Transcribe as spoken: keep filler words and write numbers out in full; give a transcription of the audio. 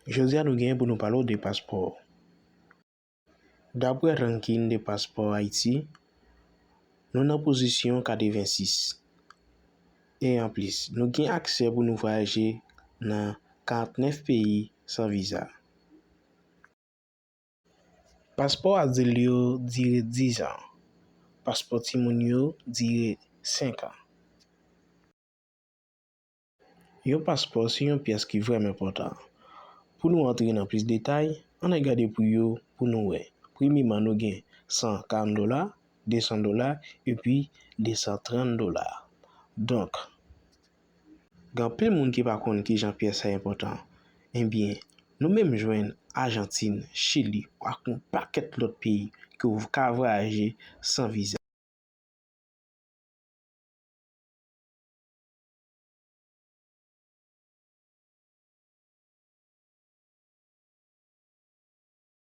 Jodi a nou genyen pou nou pale w de paspò. Daprè ranking de paspò Ayiti, nou nan pozisyon katrevensis. E anplis, nou gen aksè pou nou vwayaje nan karantnèf peyi san viza. Paspò adil yo dire diz an. Paspò timoun yo dire senk an. Yon paspò se yon pyès ki vrèman enpòtan. Pou nou antre nan plis detay, ann al gade pri yo pou nou wè. Premyeman, nou gen san karant dola, de san dola, epi de san trant dola. Donk, gen anpil moun ki pa konn kijan pyès sa enpòtan. Ebyen, nou menm jwenn Ajantin, Chili, ak yon pakèt lòt peyi ke w ka vwayaje san viza.